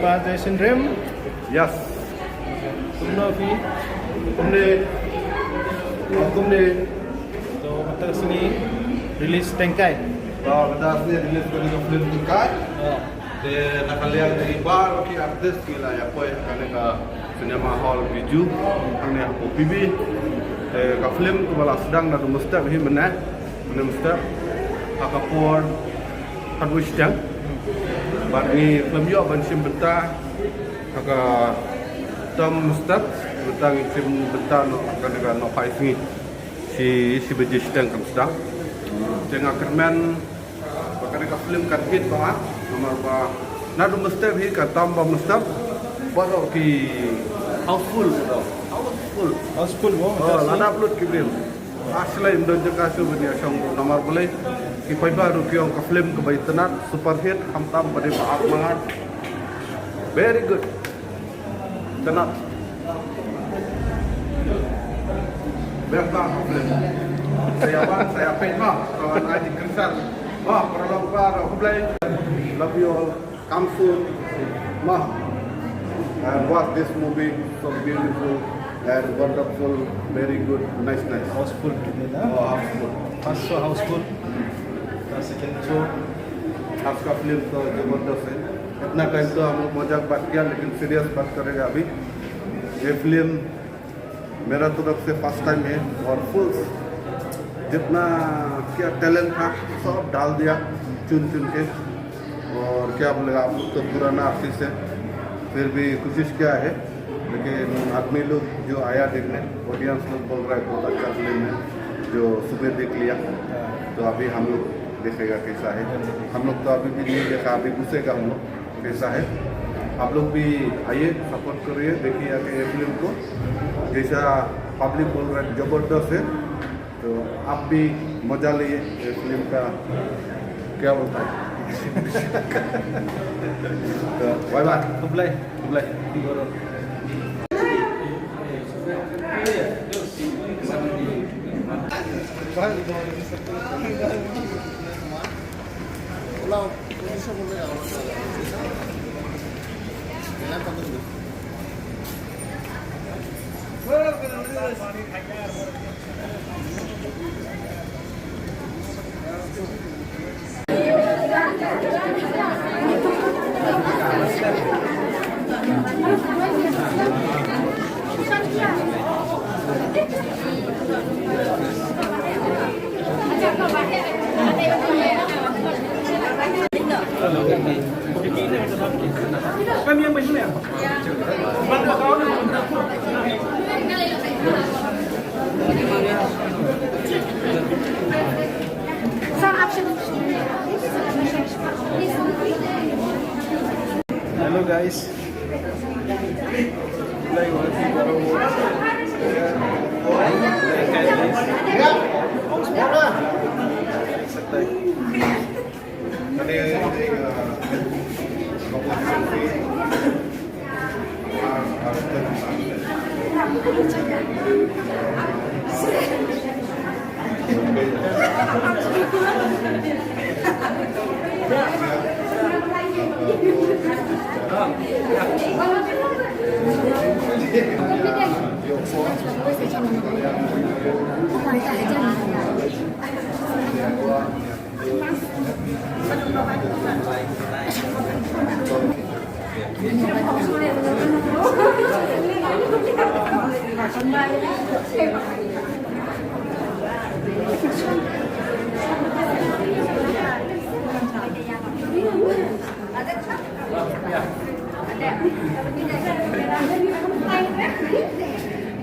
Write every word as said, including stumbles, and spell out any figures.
Ba Jason Rem. Yes. Kumno phi? Kumne. Oh, kumne. To mynta sngi release Tengkai. Oh, mynta sngi release kane ka film Tengkai. Oh. Te na ka liang jong i baroh ki artist ngi la ïa poi ha kane ka cinema hall Bijou hangne ha P B. Te ka film kaba la sdang naduh mynstep hi mynne. Mynne mynstep. Ha ka por khatwei shiteng. Bad ngi khlem ïoh ban shim bynta ha ka term step, bynta ngi shim bynta noh ha kane ka nohphai sngi. Shi, shi baje shiteng kan sdang. Te nga kyrmen ba kane ka film kan hit ba, namar ba naduh mynstep hi ka term ba mynstep, baroh ki housefull ka dei. Housefull. Housefull mo. Oh, lada upload ki briew. Ashlei ym don jaka shuh ban ïa shong ruh namar balei ki paidbah ruh ki ong ka film kaba itynnad, super hit, khamtam ba dei ba ar mangat. Very good. Itynnad. Biang ba ka film. Sa ïa wan, sa ïa peit ba ka wan ai jingkyrmen. Ba paralok ba, khublei. Love you all. Come soon. Ma. And watch this movie, so beautiful and wonderful, very good, nice, nice. Housefull today, na? Oh, housefull. First show housefull. The second show. आपका फिल्म तो जबरदस्त है। इतना टाइम तो हम लोग मजाक बात किया, लेकिन सीरियस बात करेगा अभी। ये फिल्म मेरा तरफ से फर्स्ट टाइम है और फुल जितना क्या टैलेंट था, सब डाल दिया चुन चुन के। और क्या बोलेगा, आप लोग तो पुराना आर्टिस्ट है, फिर भी कोशिश किया है। लेकिन आदमी लोग जो आया देखने, ऑडियंस लोग बोल रहा है बहुत अच्छा फिल्म है, जो सुबह देख लिया। तो अभी हम लोग देखेगा कैसा है। हम लोग तो अभी भी नहीं देखा, अभी घुसेगा हम लोग कैसा है। आप लोग भी आइए, सपोर्ट करिए, देखिए आके ये फिल्म को। जैसा पब्लिक बोल रहा है, जबरदस्त है। तो आप भी मजा लिए ये फिल्म का, क्या बोलता है? तो bye bye. Khublei, khublei. Hello guys.